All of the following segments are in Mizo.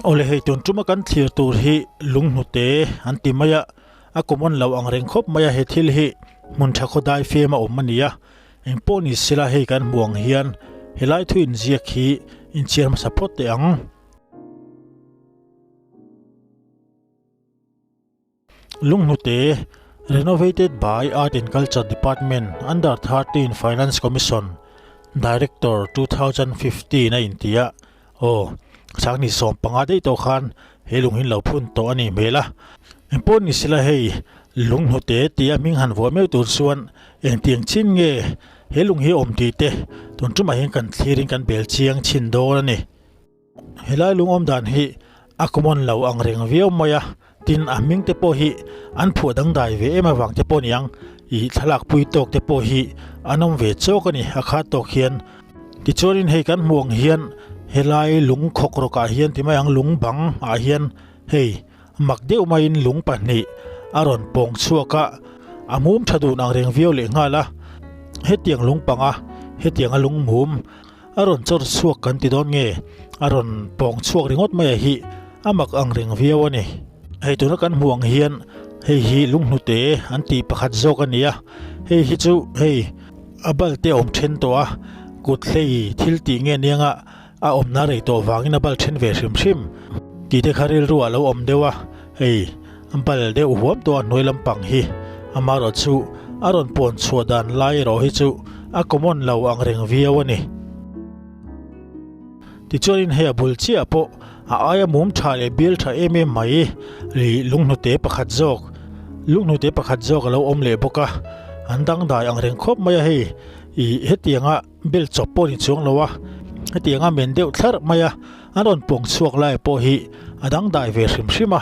Awle hei tun tuma kan thlir tur hi lunghnute an ti mai a, a common lo ang reng khawp mai a he thil hi hmun tha khaw dai fem a awm a ni a, engpawh ni sela hei kan hmuh ang hian helai thu inziak hi inchhiar hmasa phawt teh ang. Lunghnute, Renovated by Art and Culture Department under 13 Finance Commission, Director 2015 a inti a, aw, Sangni 15 daih tawh khan he lung hi an lo phun tawh a nih hmel a. Engpawh ni sela hei Lunghnute tia hming han vuah meuh tur chuan engtiang chin nge he lung hi awm tih te tun tumah hian kan thlirin kan bel chiang chhin dawn a ni. Helai lungawm dan hi a common lo ang reng viau mai a, tin a hming te pawh hi an phuah dangdai ve em avang te pawh niang ih thlalak pui tawk te pawh hi an awm ve chawk a ni a khat tawk hian. Tichuanin hei kan hmuh ang hian helai lung khawk rawk ah hian ti mai ang lung bang ah hian hei mak deuh maiin lung pahnih a rawn pawng chhuak a, a mum tha dun ang reng viau leh nghal a, hetiang lung panga hetianga lung mum A rawn chawr chhuak kan ti dawn nge? A rawn pawng chhuak ringawt mai a hi a mak ang reng viau a ni. Hei tuna kan hmuh ang hian hei hi lunghnute an tih pakhat zawk a ni a, hei hi chu hei a bal te a awm then tawh a, kut hlei thil tih nge nianga a awmna rei tawh vangin a bal then ve hrim hrim tih te kha rilru ah lo awm deuh a, hei bal deuh huam tawh a hnuai lampang hi amaherawh chu a rawn pawn chhuah dan lai erawh hi chu a common lo ang reng viau a ni. Tichuanin hei a bul chiah pawh a aia mum tha leh bial tha em em mai ri lunghnute pakhat zawk lunghnute pakhat zawk a lo awm leh bawk a, an dangdai ang reng khawp mai a hei ih hetianga bel chawp pawh a ni chuang lo a, hetianga men deuh thlarh mai a an rawn pawng chhuak lai pawh hi a dangdai ve hrim hrim a,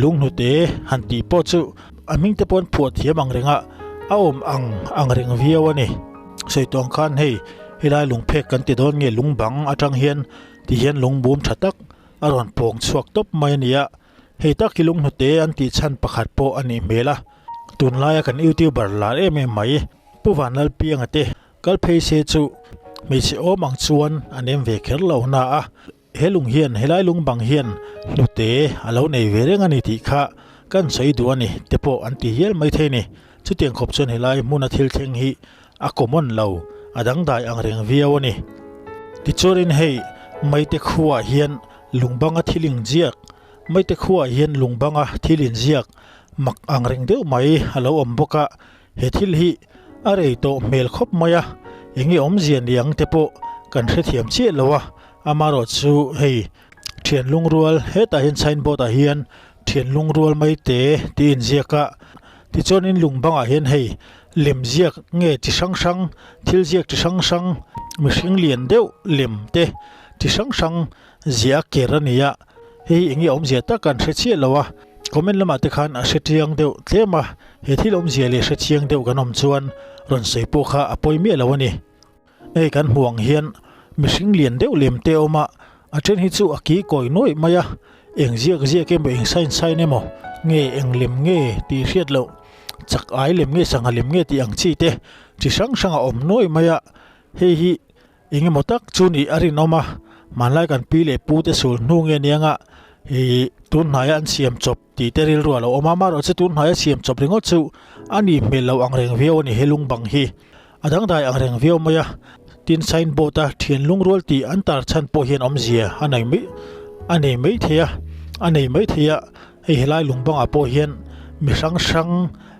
lunghnute han tih pawh chu a hming te pawh an phuah thiam ang reng a, a awm ang ang reng viau a ni. Sawi tawh ang khan hei helai lungphek kan ti dawn nge lung bang atang hian ti hian lungbum tha tak a rawn pawng chhuak tawp mai a ni a, hei tak hi lunghnute an tih chhan pakhat pawh a nih hmel a, tunlaia kan youtuber lar em em mai Pu Vanlalpianga te kal phei se chu hmeichhe awm ang chuan a nem ve kher lo na a. He lung hian helai lung bang hian hnute a lo nei ve reng a ni tih kha kan sawi duh a ni te pawh an ti hial mai thei a ni. Chutiang khawp chuan helai hmuna thil thleng hi a common lo, a dangdai ang reng viau a ni. Tichuanin hei Maite khuaah hian lung banga thil inziak, Maite khuaah hian lung banga thil inziak mak ang reng deuh mai a lo awm bawk a, He thil hi a rei tawh hmel khawp mai a, enge awmzia ni ang te pawh kan hrethiam chiah lo a, amarawh chu hei thian lungrual hetah hian sign board ah hian thian lungrual mai te tih inziak a, tichuanin lung bangah hian hei lem ziak nge chi hrang hrang thil ziak chi hrang hrang mihring lian deuh lem te chi hrang hrang ziah a ker a ni a, hei enge awmzia tak kan hre chiah lo a, comment lamah te khan a hre chiang deuh tlem a, he thil awmzia leh hre chiang deuh kan awm chuan rawn sawi pawh kha a pawi miah lo a ni. Hei kan hmuh ang hian mihring lian deuh lem te a awm a, a then hi chu a ki kawi nuaih mai a, eng ziak ziak emaw eng sign sign emaw nge eng lem nge tih hriat loh chak ai lem nge sangha lem nge tih ang chi te chi hrang hrang a awm nuaih mai a, hei hi Eng emaw tak chu nih a rinawm a, hmanlai kan pi leh pu te sul hnu nge nianga ih tun hnaia an siam chawp tih te rilru a lo awm a, amaherawh chu tun hnaia siam chawp ringawt chu a nih hmel lo ang reng viau a ni he lung bang hi a dangdai ang reng viau mai a, tin sign board a thian lungrual tih an tar chhan pawh hian awmzia a nei mai a nei mai thei a a nei mai thei a, hei helai lung bangah pawh hian mi hrang hrang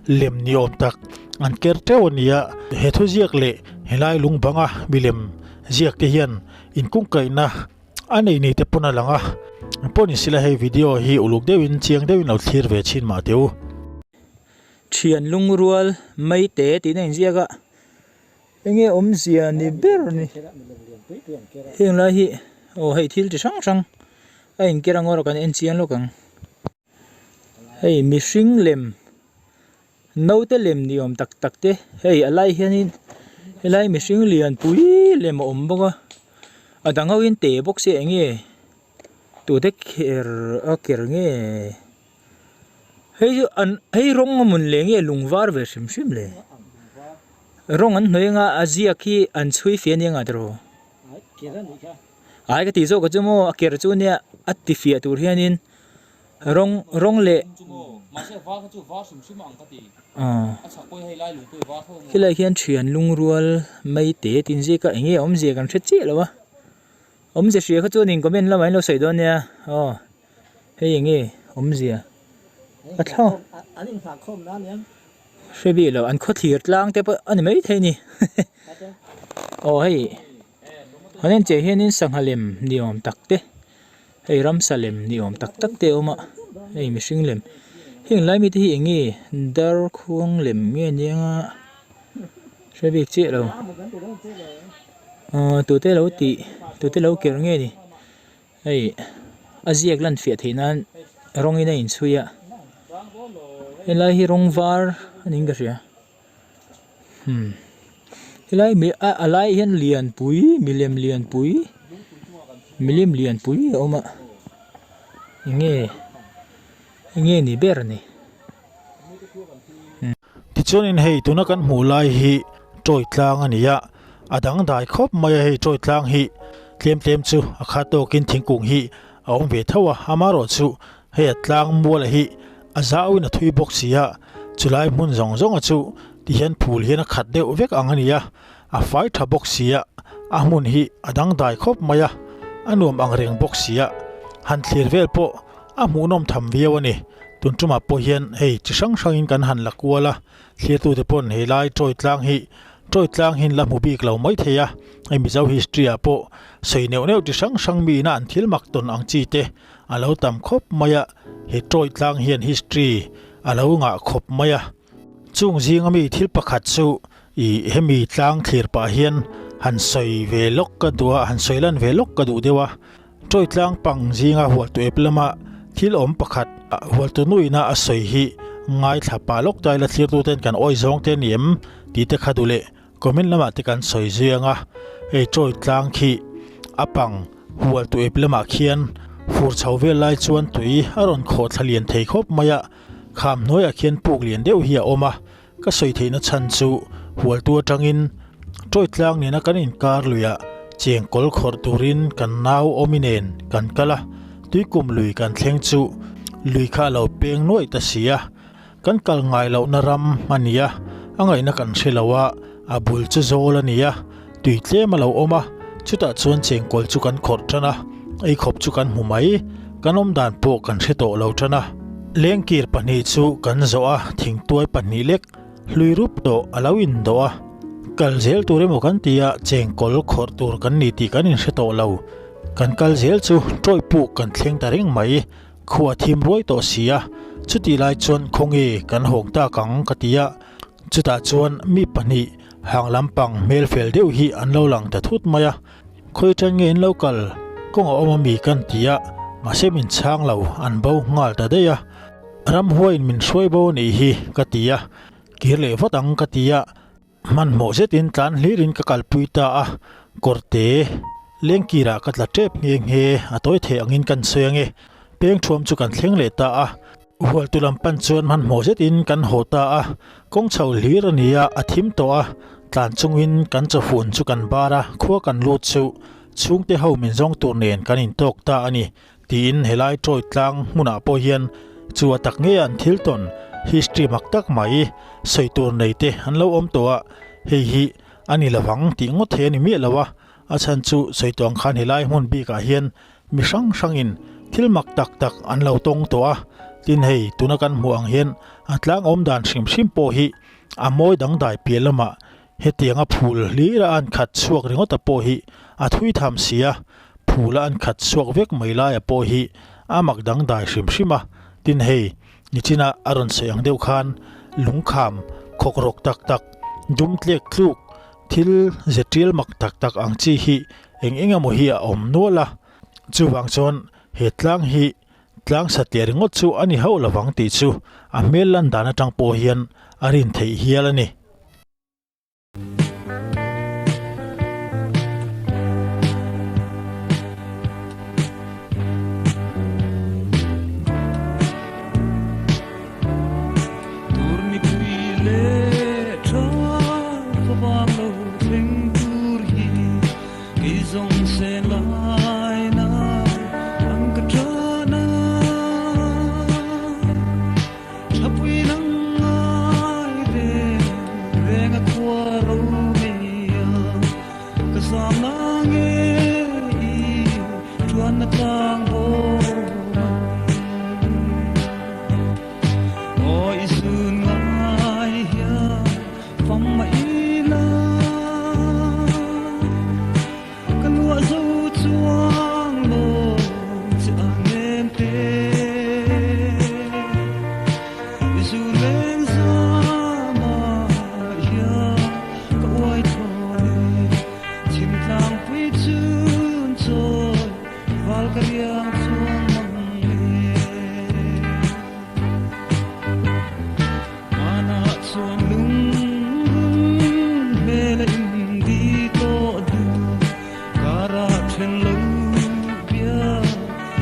lem ni awm tak an ker teuh a ni a, he thu ziak leh helai lung banga milem ziak te hian inkungkaihna a nei ni te pawn a lang a, pawh ni sila hei video hi uluk deuhin chiang deuhin lo thlir ve chhin mah teh u. Thian lungrual mai te tih na inziak a, enge awmzia ni ber ni, heng lai hi aw hei thil chi hrang hrang a inker ang erawh kan en chiang lawk ang. Hei mihring lem naute lem ni awm tak tak te hei a lai hianin helai mihring lian pui lem a awm bawk a a dang ho in te bawk se eng nge tute kher a ker nge hei chu an hei rawng a mawn le nge lung var ve hrim hrim le rawng an hnawih anga a ziak hi an chhui fia ania ngah tiraw. Ai ka tih zawk chu maw a ker chu nia a ti fiah tur hianin rawng rawng leh khilai khian thian lungrual mai te tin ziak a eng nge awmzia kan hre chiah lo a awmzia hria kha chuanin comment lamah in lo sawi dawn nia aw hei eng nge awmzia a thla hre bik lo an khawthlir tlang te pawh a ni maithei a ni aw hei an en chiah hianin sangha lem ni awm tak te hei ramsa lem ni awm tak tak te a awm a hei mihring lem heng lai mite hi eng nge darkhuang lem nge nia hre bik chiah lo aw tute lo tih tute lo ker nge ni. Hei a ziak lan fiah theih nan rawng in a inchhui a helai hi rawng var a niin ka hria hmm helai mi a a lai hian lianpui milem lianpui milim lianpui a awm a enge enge ni ber a ni. Tichuanin hei tuna kan hmuh lai hi Tawi tlang a ni a, a dangdai khawp mai a hei Tawi tlang hi tlem tlem chu a khat tawkin thingkung hi a awm ve tho a, amaherawh chu hei a tlang mual hi a zauin a thui bawk si a, chulai hmun zawng zawng a chu tihian phul hian a khat deuh vek ang a ni a, a fai tha bawk si a, a hmun hi a dangdai khawp mai a, a nuam ang reng bawk si a, han thlir vel pawh a hmuhnawm tham viau a ni. Tun tumah pawh hian hei chi hrang hrangin kan han la kual a, thlirtute pawn helai Troy tlang hi Troy tlang hi an la hmu bik lo mai thei a, hei Mizo history ah pawh sawi neuh neuh chi hrang hrang mi ina an thil mak tawn ang chi te a lo tam khawp mai a, he Troy tlang hian history a lo ngah khawp mai a. Chung zinga mi thil pakhat chu ih hemi tlang thlir pah hian han sawi ve lawk ka duh a, han sawi lan ve lawk ka duh deuh a. Tawi tlang pang zinga hualtu ep lama thil awm pakhat hualtu nuina a sawi hi ngaithla pah lawk ta ila thlirtuten kan awi zawng te ni em tih te kha duh leh comment lamah te kan sawi zui ang a, hei tawi tlang khi a pang hualtu ep lamah khian fur chho vel lai chuan tui a rawn khawh thla lian thei khawp mai a, kham hnuaiah khian puk lian deuh hi a awm a. Ka sawi theihna chhan chu hualtu atangin Tawi tlang nena kan inkar luiah chengkawl khawrh turin kan nau awmi nen kan kal a, tuikum lui kan thleng chu lui kha a lo peng nuaih ta si a, kan kal ngai lohna ram a ni a, a ngaihna kan hre lo a, a bul chu zawl a ni a, tui tlem a lo awm a, chutah chuan chengkawl chu kan khawrh tan a, eikhawp chu kan hmu mai, kan awm dan pawh kan hre tawh lo tan a. Lengkir pahnih chu kan zawh a, thingtuai pahnih lek hlui rup tawh a lo indawh a, kal zel tur emaw kan ti a, chengkawl khawrh tur kan ni tih kan inhre tawh lo, kan kal zel chu tawih puk kan thleng ta reng mai, khua thim ruai tawh si a, chutih lai chuan khawnge kan hawng tak ang ka ti a, Chutah chuan mi pahnih hang lampang hmel fel deuh hi an lo lang ta thut mai a, Khawi atang nge in lo kal? Kawng a awm ami kan ti a, mahse min chhang lo, an bo nghal ta daih a. Ramhuaiin min hruai bo a nih hi ka ti a, kir leh vat ang ka ti a, hmanhmawh zetin tlan hlirin ka kalpui ta a, kawrte lengkirah ka tla tep nghe nghe, a tawi theih angin kan sawi ange, pengthuam chu kan thleng leh ta a. Hualtu lam pan chuan hmanhmawh zetin kan haw ta a, kawng chho hlir a ni a, a thim tawh a, tlan chungin kan chawfun chu kan bar a, khua kan lut chu chhungte ho min zawng tur nen kan intawk ta a ni, tiin helai Troy tlang hmunah pawh hian chu a tak nge an thil tawn history mak tak mai sawi tur nei te an lo awm tawh a, hei hi a ni lovang tih ngawt thei a ni miah lo a, a chhan chu sawi tawh ang khan helai hmun bikah hian Mi hrang hrangin thil mak tak tak an lo tawng tawh a, tin hei tuna kan hmuh ang hian a tlang awm dan hrim hrim pawh hi a mawi dangdai piah lamah hetianga phul hlir a an khat chhuak ringawta pawh hi a thui tham si a, phul a an khat chhuak vek mai laia pawh hi a mak dangdai hrim hrim a, tin hei nichina a rawn sawi ang deuh khan lungkham khawk rawk tak tak dum tlek tluk thil ze tial mak tak tak ang chi hi Eng eng emaw hi a awm nual a, chuvang chuan he tlang hi tlang satliah ringawt chu a ni hauh lovang tih chu a hmel lan dan atang pawh hian a rin theih hial a ni. na tlang bawm a Aw i sun ngai hian fam mah ila Ka luah zo chuang lo che a nem te I zu leng zama hian ka uai thawn e Chhim tlangpui chun chawi val ka riang chuang mang e Hmanah chuan lungrun hmel a indi tawh duh Karah then lo bia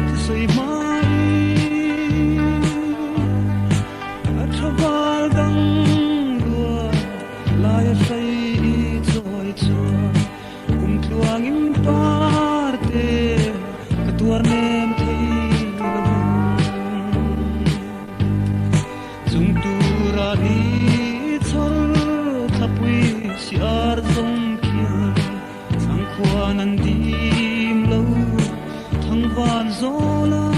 thusawi hmain A tha val dang rual lai a hrei i chawi chuan Kum tluangin par te ka tuar nem thei lo Chung tura ni chhawr thlapui si ar zawng khian Thlang khuan an dim lo thang van zawl a.